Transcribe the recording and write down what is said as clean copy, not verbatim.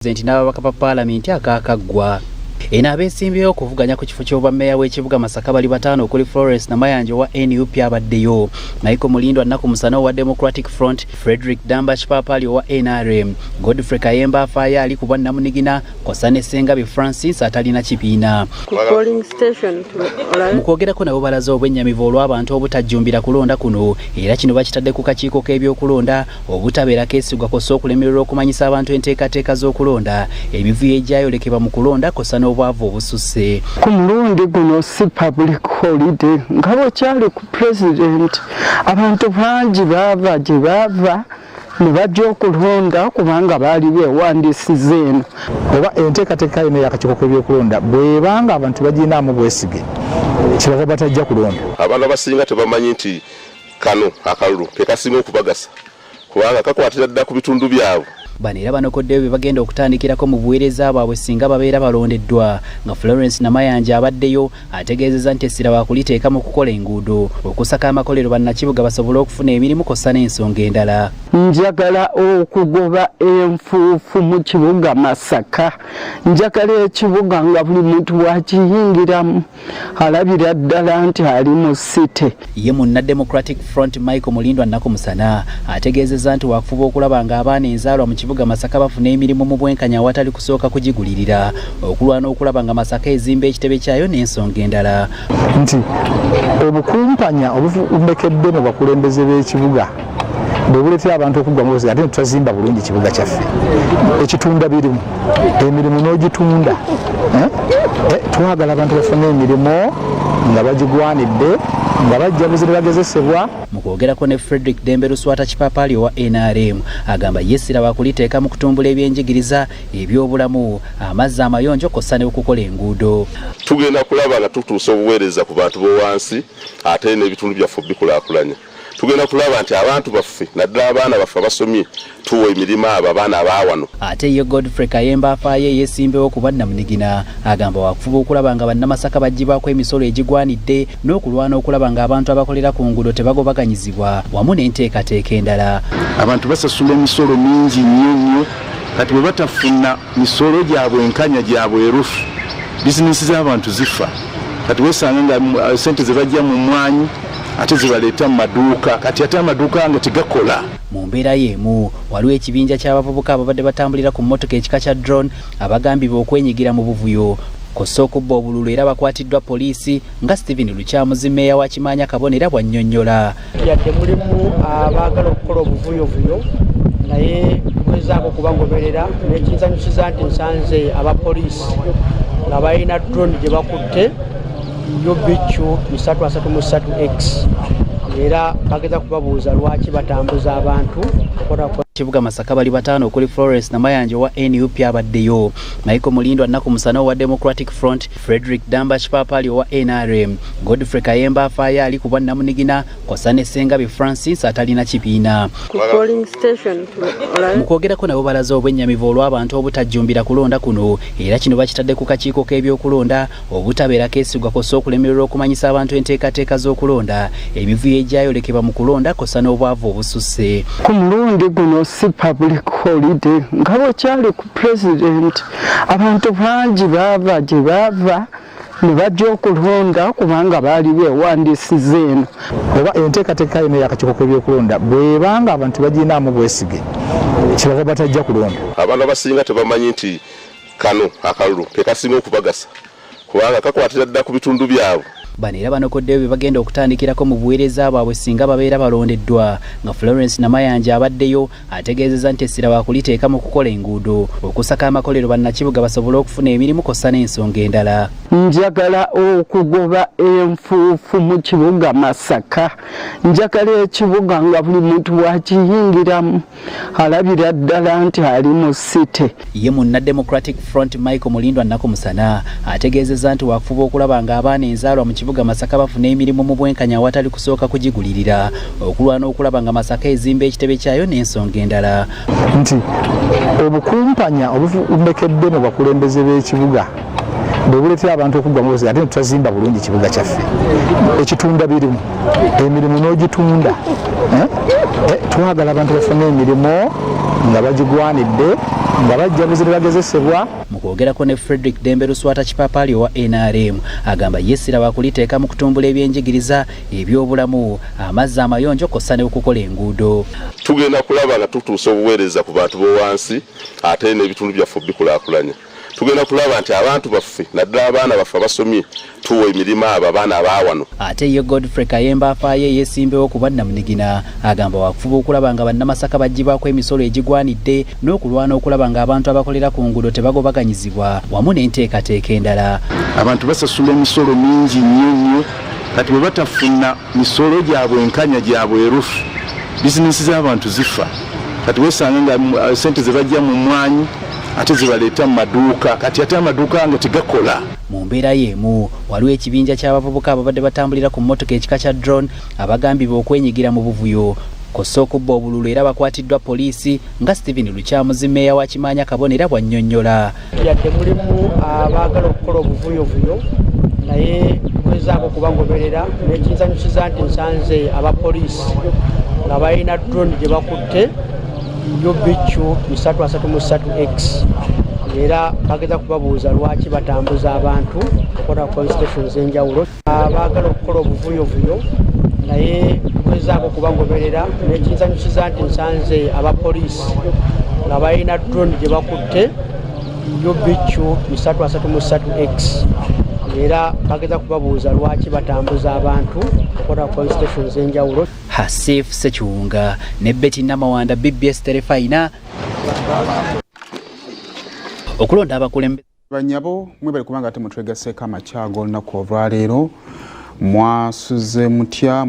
Pulezidenti n'ababaka ba Paalamenti akaakaggwa. Eno abeesimbyewo okuvuganya ku kifo ky'obwammeeya w'ekibuga Masaka bali bataano okuli Florence Namayanja owa NUP abaddeyo, Michael Mulindwa Nnaku Musana owa Democratic Front, Frederick Damba Kipaapaali owa NRM, Godfrey Kayemba afaayo ali ku bwannamunigina kw'ossa ne Ssengabi Francis atalina kibiina. Mu kwogerako nabo balaze obwennyamivu olw'abantu obutajjumbira kulonda kuno era kino bakitadde ku kakiiko k'ebyokulonda obutabeera keesigwa kw'ossa okulemererwa okumanyisa abantu enteekateeka z'okulonda, emivuyo egyayolekebwa mu kulonda kw'ossa n'obwavu obususse. Ku mulundi guno si public holiday nga bwe kyali ku pulezidenti, abantu bangi baava gye baava ne bajja okulonda kubanga baali beewandiisiza eno. Oba enteekateeka yonna ey'akakiiko k'ebyokulonda bw'eba nga abantu tebagirinaamu bwesige, kyebava batajja kulonda. Abantu abasinga tebamanyi nti kano akalulu ke kasinga okubagasa kubanga kakwatira ddala ku bitundu byabwe. Bano era banokoddeyo bye bagenda okutandikirako mu buweereza bwabwe singa babeera balondeddwa nga Florence Namayanja abaddeyo ategeezezza nti essira waakuliteeka mu kukola enguudo, okusaka amakolero bannakibuga basobole okufuna emirimu kw'ossa n'ensonga endala. Njagala okugoba enfuufu mu kibuga Masaka. Njagala ekibuga nga buli muntu bw'akiyingiramu alabira ddala nti ali mu city. Ye munna Democratic Front Michael Mulindwa Nnakumusana ategeezezza nti waakufuba okulaba ng'abaana enzaalwa mu kibuga Masaka bafuna emirimu mu bwenkanya awatali kusooka kugigulirira, okulwana okulaba nga Masaka ezimba ekitebe kyayo n'ensonga endala. Nti obukumpanya obufumbekedde mu bakulembeze b'ekibuga bwe buleetera abantu okuggwa mu buzibu ate ne tutazimba bulungi kibuga kyaffe. Ekitunda birimu emirimu n'ogitunda. Twagala abantu bafune emirimu nga bagigwanidde nga bajja buzi ne bagezesebwa. Mu kwogerako ne Frederick Dembe Luswata Kipaapaali owa NRM agamba ye essira baakuliteeka mu kutumbula ebyenjigiriza, ebyobulamu, amazzi amayonjo kw'ossa n'okukola enguudo. Tugenda kulaba nga tutuusa obuweereza ku bantu b'owansi ate n'ebitundu byaffe obikulaakulanya. Tugenda kulaba nti abantu baffe naddala abaana baffe abasomye tuwa emirimu abo abaana abaawano. Ate ye Godfrey Kayemba afaayo eyeesimbewo ku bwannamunigina agamba waakufuba okulaba nga bannamasaka baggyibwako emisolo egigwanidde n'okulwana okulaba ng'abantu abakolera ku nguudo tebagobaganyizibwa wamu n'enteekateeka endala. Abantu basasula emisolo mingi nnyo nnyo, kati bwe batafuna misolo gya bwenkanya gya bwerufu bizinensi z'abantu zifa. Kati weesanga nga ssente ze bajja mu mmwanyi ate zibaleeta mu maduuka, kati ate amaduuka nga tegakola. Mu mbeera y'emu waliwo ekibinja ky'abavubuka ababadde batambulira ku mmotoka ekika kya drone abagambibwa okwenyigira mu buvuyo kw'ossa okubba obululu era bakwatiddwa poliisi nga Stephen Lukyamuzi mmeeya wa Kimaanya Kabonera bw'annyonnyola. Yadde mulimu abaagala okukola obuvuyovuyo naye tugezaako okubagoberera, n'ekinsanyusiza nti nsanze abapoliisi nga balina drone gye bakutte UBQ 333X era bageza kubabuuza lwaki batambuza abantu. Kibuga Masaka bali bataano okuli Florence Namayanja owa NUP abaddeyo, Michael Mulindwa Nnaku Musana owa Democratic Front, Frederick Damba Kipaapaali owa NRM, Godfrey Kayemba afaayo ali ku bwannamunigina kw'ossa ne Ssengabi Francis atalina kibiina. Mu kwogerako nabo balaze obwennyamivu olw'abantu obutajjumbira kulonda kuno era kino bakitadde ku kakiiko k'ebyokulonda obutabeera keesigwa kw'ossa okulemererwa okumanyisa abantu enteekateeka z'okulonda, emivuyo egyayolekebwa mu kulonda kw'ossa n'obwavu obususse. Ku mulundi guno si public holiday nga bwe kyali ku pulezidenti, abantu bangi baava gye baava ne bajja okulonda kubanga baali beewandiisiza eno. Oba enteekateeka yonna ey'akakiiko k'ebyokulonda bw'eba nga abantu tebagirinaamu bwesige, kyebava batajja kulonda. Abantu abasinga tebamanyi nti kano akalulu ke kasinga okubagasa kubanga kakwatira ddala ku bitundu byabwe. Bano era banokoddeyo bye bagenda okutandikirako mu buweereza bwabwe singa babeera balondeddwa nga Florence Namayanja abaddeyo ategeezezza nti essira waakuliteeka mu kukola enguudo, okusaka amakolero bannakibuga basobole okufuna emirimu kw'ossa n'ensonga endala. Njagala okugoba enfuufu mu kibuga Masaka. Njagala ekibuga nga buli muntu bw'akiyingiramu alabira ddala nti ali mu city. Ye munna Democratic Front Michael Mulindwa Nnakumusana ategeezezza nti waakufuba okulaba ng'abaana enzaalwa mu kibuga Masaka bafuna emirimu mu bwenkanya awatali kusooka kugigulirira, okulwana okulaba nga Masaka ezimba ekitebe kyayo n'ensonga endala. Nti obukumpanya obufumbekedde mu bakulembeze b'ekibuga bwe buleetera abantu okuggwa mu buzibu ate ne tutazimba bulungi kibuga kyaffe. Ekitunda birimu emirimu n'ogitunda. Twagala abantu bafune emirimu nga bagigwanidde Nga bajja buzi ne bagezesebwa. Mu kwogerako ne Frederick Dembe Luswata Kipapaali owa NRM, agamba ye essira wakuliteeka mu kutumbula ebyenjigiriza, ebyobulamu, amazzi amayonjo kw'ossa n'okukola enguudo. Tugenda kulaba nga tutuusa obuweereza ku bantu b'owansi ate n'ebitundu byaffe obikulaakulanya. Tugenda kulaba nti abantu baffe, naddala abaana baffe abasomye, tuwa emirimu abo abaana abaawano. Ate ye Godfrey Kayemba afaayo eyeesimbewo ku bannamunigina, agamba wakufuba okulaba nga Bannamasaka baggyibwako emisolo egigwanidde n'okulwana okulaba ng'abantu abakolera ku nguudo tebagobaganyizibwa wamu n'enteekateeka endala. Abantu basasula emisolo mingi nnyo nnyo, kati bwe batafuna misolo gyabwe enkanya gyabwerufu, bizinensi z'abantu zifa. Kati wesanga nga sente ze bajja mu mmwanyi ate zibaleeta mu maduuka, kati ate amaduuka nga tegakola. Mu mbeera y'emu, waliwo ekibinja ky'abavubuka ababadde batambulira ku mmotoka ekika kya drone abagambibwa okwenyigira mu buvuyo kw'ossa okubba obululu, era bakwatiddwa poliisi, nga Stephen Lukyamuzi, mmeeya wa Kimaanya Kabonera, bw'annyonnyola. Yadde mulimu abaagala okukola obuvuyovuyo, naye tugezaako okubagoberera. Nekinsanyusiza nti nsanze abapoliisi nga balina drone gye bakutte UBQ 333 X, era bageza kubabuuza lwaki batambuza abantu okukola ku station ez'enjawulo. Abaagala okukola obuvuyovuyo, naye tugezaako okubagoberera. Nekinsanyusiza nti nsanze abapoliisi nga balina drone gye bakutte UBQ 333 X, era bageza kubabuuza lwaki batambuza abantu okukola ku station ez'enjawulo. Hasif Sekiwunga ne Betty Namawanda, BBS Terefayina. Okulonda abakulembeze. Banyabo, mwebale kubanga ate mutwegaseeko amakya ag'olunaku olwaleero. Mwasuze mutya?